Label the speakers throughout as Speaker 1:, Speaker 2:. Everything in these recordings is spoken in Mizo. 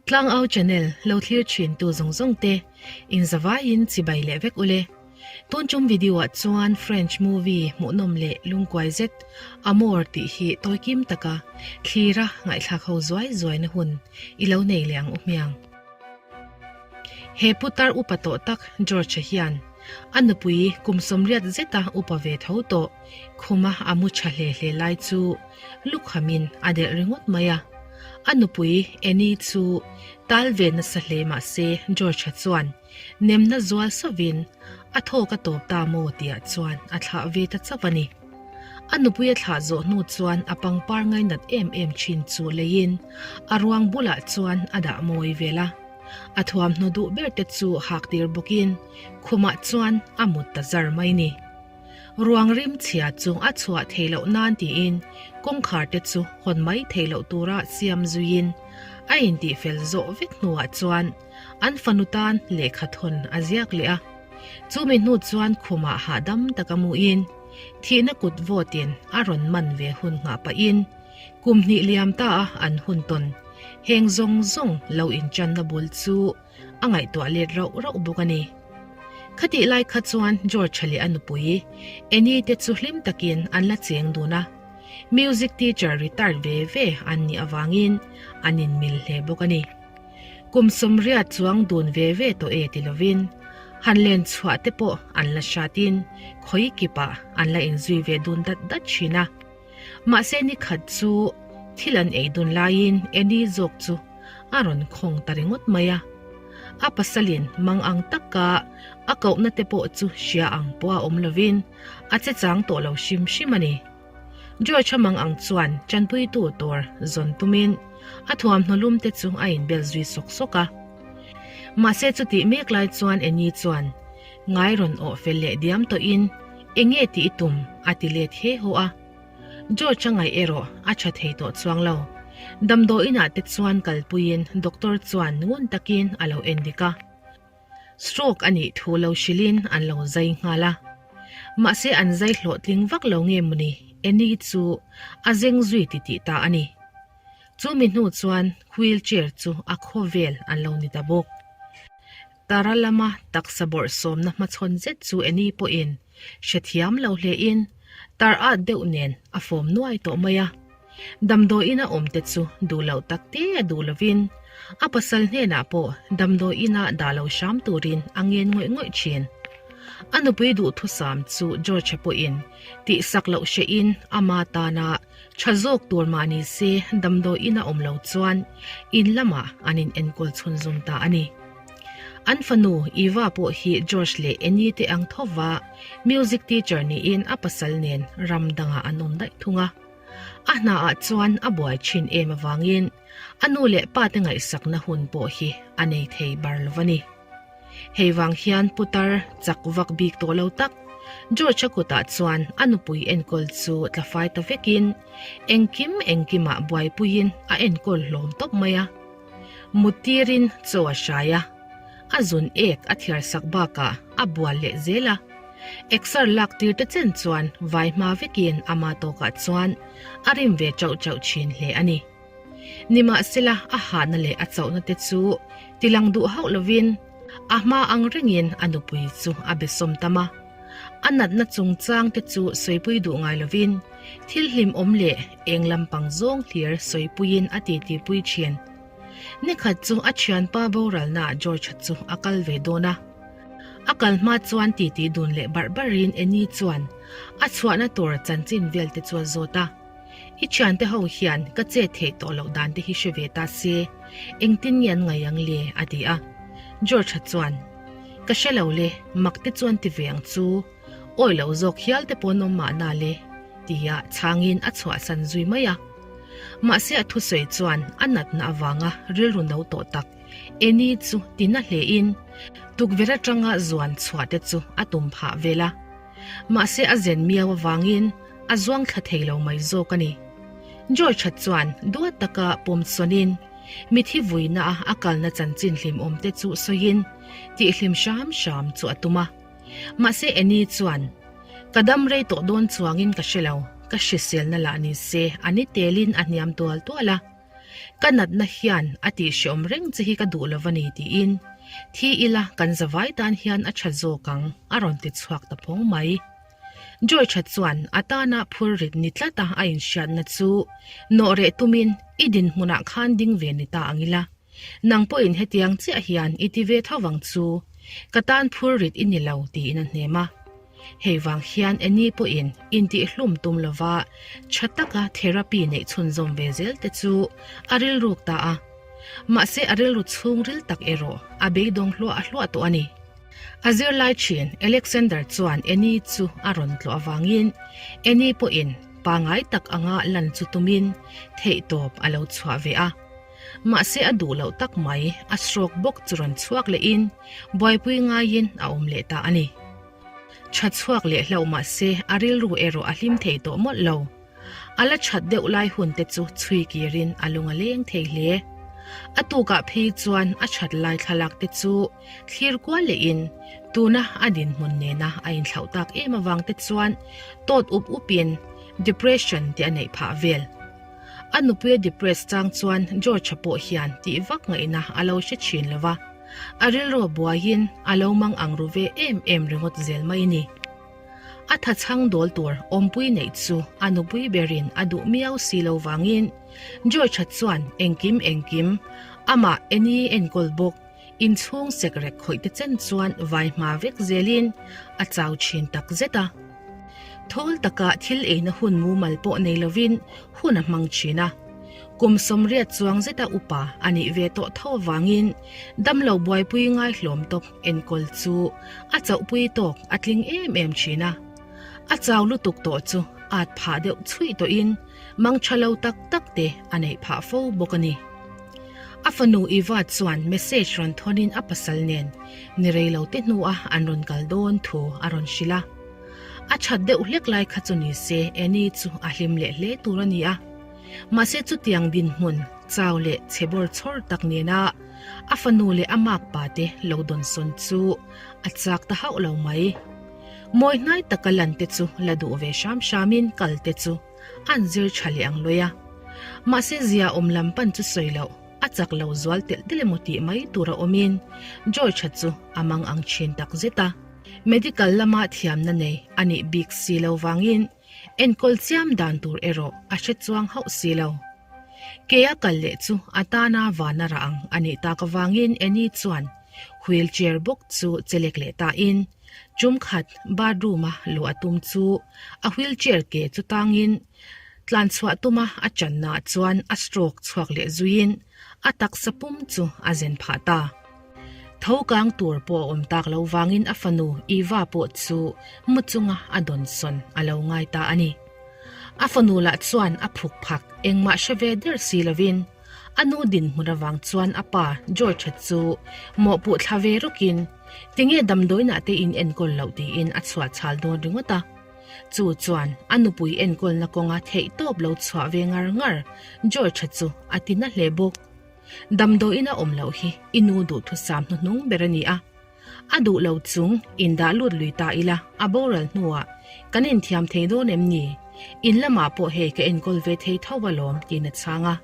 Speaker 1: Tlangau channel lo thlir thin tu zawng zawng te in zavaiin chibai leh vek ule. Tun tum video ah chuan French movie hmuhnawm leh lungkuai zet Amour tih hi tawikim taka thlira ngaihthlak ho zuai zuai na hun i lo nei leh ang u hmiang. He putar upa tawh tak George-a hian a nupui kum 80 zeta upa ve tho tawh khuma a mu tha hle hle lai chu lukhamin a delh ringawt mai a. A nupui Annie chu tal ve nasa hle mah se George-a chuan nemna zual sauvin a thawk a tawp ta maw tihah chuan a thlah ve ta chauh a ni. A nupui a thlah zawh hnu chuan a pangpar ngainat em em thin chu leiin a ruang bulah chuan a dah mawi vel a. A thuamhnaw duh ber te chu hak tir bawkin khumah chuan a mut ta zar mai ni. Ruang rim chhia chu a chhuah theih loh nan tiin kawngkhar te chu hawn mai theih loh tura siam zuiin a intihfel zawh vek hnuah chuan an fanu tan lehkha thawn a ziak leh a. Chumi hnu chuan khumah hahdam taka muin thihna kut vawtin a rawn man ve hun nghah pahin kum hnih liam ta a an hun tawn heng zawng zawng lo inchanna bul chu a ngaihtuah let rauh rauh bawk a ni. Khatih lai kha chuan George-a leh a nupui Annie te chu hlim takin an la cheng dun a, music teacher retired ve ve an nih avangin an inmil hle bawk a ni. Kum 80 chuang dun ve ve tawh e ti lovin han len chhuah te pawh an la hratin khawi kipah an la inzui ve dun dat dat thin a. Mahse ni khat chu thil an ei dun laiin Annie zawk chu a rawn khawng ta ringawt mai a. A pasalin mang ang taka a kohna te pawh chu hria ang pawh a awm lovin a che chang tawh lo hrim hrim a ni. George-a mang ang chuan tanpuitu tur zawn tumin a thuamhnaw lum te chu a inbel zui sawk sawk a. Mahse chutih mek lai chuan Annie chuan ngai rawn awh fel leh diam tawhin eng nge tih i tum a ti let he haw a. George-a ngaih erawh a tha thei tawh chuang lo. Damdawiinah te chuan kalpuiin doctor chuan ngun takin a lo en dik a. Stroke a nih thu lo hrilhin an lo zai nghal a. Mahse an zai hlawhtling vak lo nge mawni Annie chu a zeng zui titih ta a ni. Chumi hnu chuan wheel chair chu a khawvel an lo ni ta bawk. Tara lama taksa bawrhsawmna hmachhawn zet chu Annie pawhin hrethiam lo hlein tar at deuh nen a fawm nuai tawh mai a. Damdawiin a awm te chu duh loh tak te a duh lovin a pasal hnenah pawh damdawiin ah dah lo hram turin a ngen ngawih ngawih thin. A nupui duhthusam chu George-a pawhin tihsak loh hrehin ama tana tha zawk tur mah ni se damdawiin a awm lo chuan in lamah an in enkawl chhunzawm ta a ni. An fanu Eva pawh hi George leh Annie te ang thova music teacher niin a pasal nen ram dangah an awm daih thung a. A hnaah chuan a buai thin em avangin a nu leh pa te ngaihsakna hun pawh hi a nei thei bar lo a ni. Hei vang hian putar chak vak bik tawh lo tak George-a kutah chuan a nupui enkawl chu tla fai ta vekin engkim engkimah buaipuiin a enkawl hlawm tawp mai a. Mut tirin chaw a hrai a, a zun ek a thiar sak bakah a bual leh zel a. Exer lak tir te chen chuan vai hma vekin ama tawkah chuan a rim ve chauh chauh thin hle a ni. Nimahsela a hahna leh a chauhna te chu tilang duh hauh lovin a hma ang rengin a nupui chu a be sawm tam a. A natna chungchang te chu sawipui duh ngai lovin thil hlimawm leh eng lampang zawng hlir sawipuiin a titipui thin. Nikhat chu a thianpa boralnaah George-a chu a kal ve dawn a. A kal hma chuan titi dun leh barh barhin Annie chuan a chhuahna tur chanchin vel te chu a zawt a. I thiante ho hian ka chet theih tawh loh dan te hi hre ve ta se, engtin nge an ngaih ang le? a ti a. George-a chuan, Ka hre lo le, mak te chuan ti ve ang chu, awi lo zawk hial te pawh an awm mahna le, tia chhangin a chhuahsan zui mai a. Mahse a thusawi chuan a natna avanga rilru no tawh tak Annie chu tina hlein tukverh atanga zuan chhuah te chu a tum phah vel a. Mahse a zen miau avangin a zuang thla thei lo mai zawk a ni. George-a chuan duat taka pawm sawnin mithi vuina a a kalna chanchin hlimawm te chu sawiin tihhlim hram hram chu a tum a. Mahse Annie chuan, Ka dam rei tawh dawn chuangin ka hre lo, ka hriselna lah ni se a ni telin a hniam tual tual a. Ka natna hian a tihhreawm reng che hi ka duh lo a ni tiin thi ila kan zavai tan hian a tha zawk ang a rawn ti chhuak ta phawng mai. George-a chuan a tana phur rit ni tlata a inhriatna chu nawh reh tumin i dinhmunah khan ding ve ni ta ang ila. Nang pawhin hetiang chiah hian i ti ve tho vang chu ka tan phur rit i ni lo tiin a hnem a. Hei vang hian Annie pawhin intihhlum tum lova tha taka therapy neih chhunzawm ve zel te chu a rilruk ta a. Mahse a rilru chhungril tak erawh a beidawng hluah hluah tawh a ni. A zirlai thin Alexander chuan Annie chu a rawn tlawh avangin Annie pawhin pangai tak anga lan chu tumin theihtawp a lo chhuah ve a. Mahse a duh loh tak mai, a stroke bawk chu rawn chhuak lehin buaipui ngaiin a awm leh ta a ni. Tha chhuak leh hlauh mahse a rilru erawh a hlim thei tawh mawlh lo. A la that deuh lai hun te chu chhui kirin a lung a leng thei hle. A tukah phei chuan a that lai thlalak te chu thlir kual lehin tuna a dinhmun nena a inthlauh tak em avang te chuan tawt up upin depression te a neih phah vel. A nupuia depress chang chuan George-a pawh hian tih vak ngaihna a lo hre thin lo va, a rilru a buaiin a lo mang ang ru ve em em ringawt zel mai a ni. A tha chhang dawl tur awmpui neih chu a nupui berin a duh miau si lo vangin George-a chuan engkim engkim amah Annie enkawl bawk inchhung sekrek khawih te chen chuan vai hma vek zelin a chau thin tak zet a. Thawl taka thil eina hun mumal pawh nei lovin hun a hmang thin a. Kum 80 chuang zeta upa a nih ve tawh tho avangin damlo buaipui ngai hlawm tawp enkawl chu a chauhpui tawk a tling em em thin a. A chau lutuk tawh chu at phah deuh chhuih tawhin mang tha lo tak tak te a neih phah fo bawk a ni. A fanu Eva chuan message rawn thawnin a pasal nen ni rei lo te hnua an rawn kal dawn thu a rawn hrilh a. A that deuh hlek lai kha chu ni se Annie chu a hlim leh hle tur a ni a. Mahse chutiang dinhmun chau leh chhe bawr chhawr tak nena a fanu leh a makpa te lo dawnsawn chu a chak ta hauh lo mai. Mawi hnai taka lan te chu la duh ve hram hramin kal te chu an zir tha leh ang lawih a. Mahse zia awm lam pan chu sawi loh, a chak lo zual telh telh emaw tih mai tur a awmin George-a chu a mang ang thin tak zet a. Medical lama thiamna nei a nih bik si lo vangin enkawl chiam dan tur erawh a hre chuang hauh si lo. Kea kal leh chu a tana vana rah ang a nih tak avangin Annie chuan wheelchair bawk chu chelek leh tain tum khat bathroom-a luh a tum chu a wheelchair ke chu tangin tlan chhuah tuma a channaah chuan a stroke chhuak leh zuiin a taksa pum chu a zen phah ta. Tho kang tur pawh a awm tak lo vangin a fanu Eva pawh chu mu chunga a dawnsawn a lo ngai ta a ni. A fanu lah chuan a phuk phak engmah hre ve der si lovin a nu dinhmun avang chuan a pa George-a chu mawhpuh thla ve rawkin tinge damdawiinah te in enkawl loh tiin a chhuah chhal dawn ringawt a. Chu chuan a nupui enkawlna kawnga theihtawp lo chhuah ve ngar ngar George-a chu a ti na hle bawk. Damdawiin a awm loh hi i nu duhthusam hnuhnung ber a ni a. A duh lo chung in dah lut lui ta ila a boral hnuah kan inthiam thei dawn em ni? In lamah pawh hei ka enkawl ve thei tho alawm tiin a chhang a.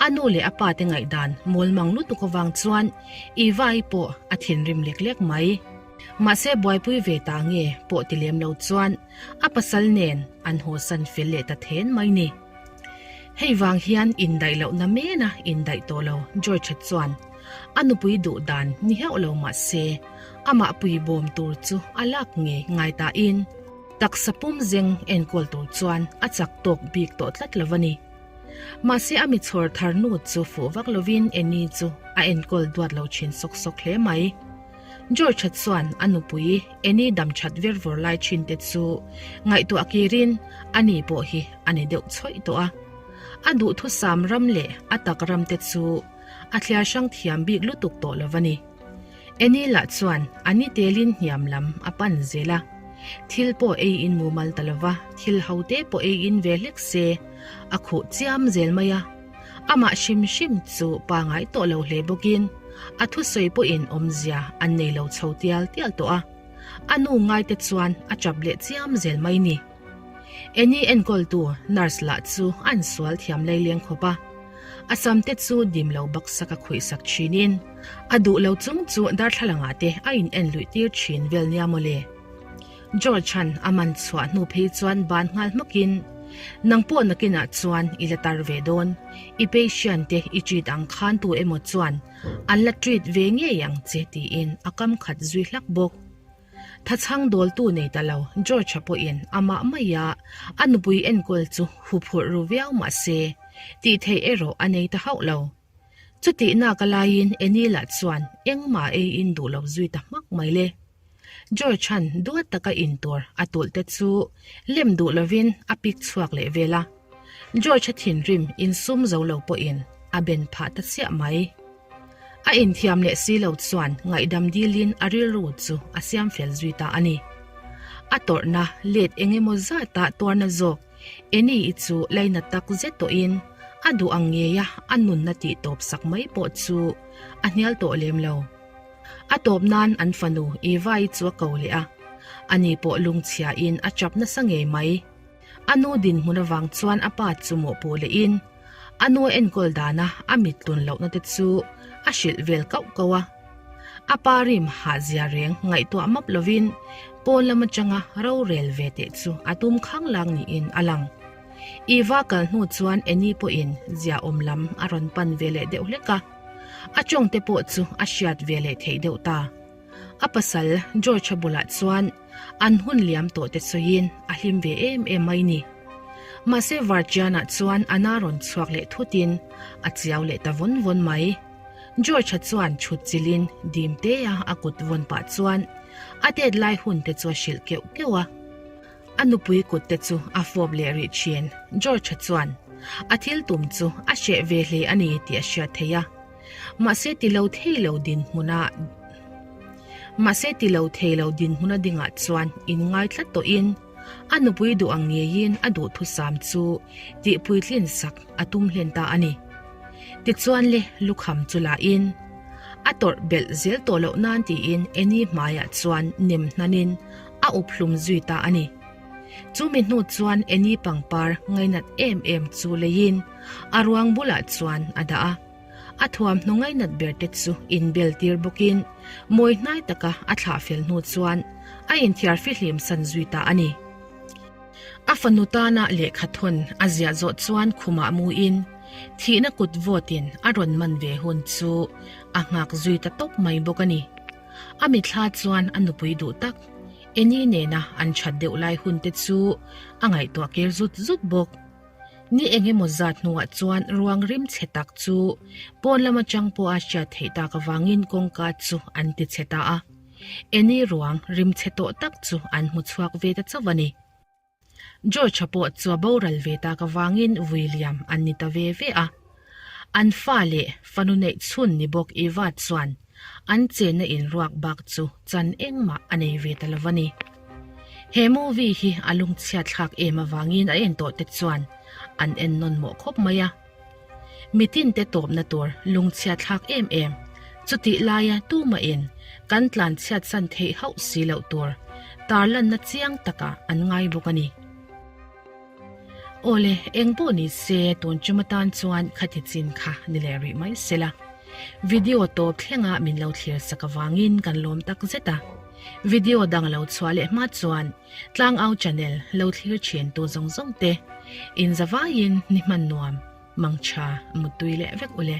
Speaker 1: A nu leh a pa te ngaihdan mawlmang lutuk avang chuan Eva-i pawh a thinrim lek lek mai. Mahse buaipui ve ta nge pawh ti lem lo chuan a pasal nen an hawsan fel leh ta then mai ni. Hei vang hian indaih lohna mena indaih tawh lo George-a chuan a nupui duh dan ni heuh lo mah se amah pui bawm tur chu a lak ngei ngai tain taksa pum zeng enkawl tur chuan a chak tawk bik tawh tlat lo a ni. Mahse a mi chhawr thar nu chu fuh vak lovin Annie chu a enkawl duat lo thin sawk sawk hle mai. George-a chuan a nupui Annie dam that ver vawr lai thin te chu ngaihtuah kirin ani pawh hi a ni deuh chhawih tawh a. A duhthusam ram leh a tak ram te chu a thliar hrang thiam bik lutuk tawh lo a ni. Annie lah chuan a ni telin hniam lam a pan zel a. Thil pawh ei in mumal ta lo va, thil ho te pawh ei in ve hlek se a khuh chiam zel mai a. Amah hrim hrim chu pangai tawh lo hle bawkin a thusawi pawhin awmzia an nei lo chho tial tial tawh a. A nu ngaite chuan a chap leh chiam zel mai ni. Annie enkawltu nurse lah chu an sual thiam laileng khawp a. A sam te chu dim lo baksak a khuih sak thinin a duh lo chung chu darthlalang ah te a in en luih tir thin vel nia mawle. George-a'n a man chhuah hnu phei chuan ban nghal hmawkin, Nang pawh nakinah chuan i la tar ve dawn, i patient te i treat ang khan tu emaw chuan an la treat ve ngei ang che tiin a kam khat zui hlak bawk. Thachhang dawltu nei ta lo George-a pawhin amah maia a nupui enkawl chu huphurh ru viau mah se, tih theih erawh a nei ta hauh lo. Chutih nak a laiin Annie-lah chuan engmah ei in duh lo zui ta hmak mai le. George-a'n duat taka in tur a tulh te chu lem duh lovin a pik chhuak leh vel a. George-a thinrim insum zo lo pawhin a ben phah ta chiah mai. A inthiam leh si lo chuan ngaihdam dilin a rilru chu a siam fel zui ta a ni. A tawrhna let eng emaw zata tuarna zawk Annie-i chu laina tak zet tawhin a duh ang ngeia a nunna tih tawp sak mai pawh chu a hnial tawh lem lo. A tawp nan an fanu Eva-i chu a ko leh a, ani pawh lungchhiain a chap nasa ngei mai. A nu dinhmun avang chuan a pa chu mawhpuh lehin a nu enkawl dana a mit tlun lohna te chu a hrilh vel kauh kauh a. A pa rim hahzia reng ngaihtuah map lovin pawn lam atanga rorel ve teh chu a tum khanglang niin a lang. Eva kal hnu chuan Annie pawhin ziaawm lam a rawn pan ve leh deuh hlek a. A tawngte pawh chu a hriat ve leh theih deuh ta. A pasal George-a bulah chuan an hun liam tawh te sawiin a hlim ve em em mai ni. Mahse Vartiana chuan a na rawn chhuak leh thutin a chiau leh ta vawn vawn mai. George-a chuan chhut chilhin dim tea a kut vawn pah chuan a tet lai hun te chu a hrilh keuh keuh a. A nupui kut te chu a fawp leh rih thin. George-a chuan a thil tum chu a hreh ve hle a ni tih a hriat theih a. Mahse ti lo thei lo dinhmuna Mahse ti lo thei lo dinhmuna dingah chuan inngai tlat tawhin a nupui duh ang ngeiin a duhthusam chu tihpuitlin sak a tum hlen ta a ni. Tichuan le lukham chu lahin a tawrh belh zel tawh loh nan tiin Annie hmaiah chuan nem hnanin a up hlum zui ta a ni. Chumi hnu chuan Annie pangpar ngainat em em chu leiin a ruang bulah chuan a dah a. A thuamhnaw ngainat ber te chu inbel tir bawkin mawi hnai taka a thlah fel hnu chuan a inthiar fihlim san zui ta a ni. A fanu tana lehkha thawn a ziah zawh chuan khumah muin thihna kut vawtin a rawn man ve hun chu a nghak zui ta tawp mai bawk a ni. A mithla chuan a nupui duh tak Annie nena an that deuh lai hun te chu a ngaihtuah kir zut zut bawk. Ni eng emaw zat hnuah chuan ruang rim chhe tak chu pawn lam atang pawha hriat theih tak avangin kawngka chu an ti chhe ta a. Annie ruang rim chhe tawh tak chu an hmu chhuak ve ta chauh a ni. George-a pawh chu a boral ve tak avangin vui liam an ni ta ve ve a. An fa leh fanu neih chhun ni bawk Eva chuan an chenna inruak bak chu chan engmah a nei ve ta lo a ni. He movie hi a lungchhiat thlak em avangin a en tawh te chuan an en nawn mawh khawp mai a. Mitin te tawpna tur lungchhiat thlak em em, chutih laia tumahin kan tlanchhiat san theih hauh si loh tur tarlanna chiang takah an ngai bawk a ni. Awle, eng pawh ni se tun tum atan chuan khati chin kha ni leh rih mai sela. Video tawp thlenga min lo thlir sak avangin kan lawm tak zet a. Video dang lo chhuah leh hma chuan Tlangau channel lo thlir thin tu zawng zawng te in zavaiin ni hman nuam, mangtha, muttui leh vek ule.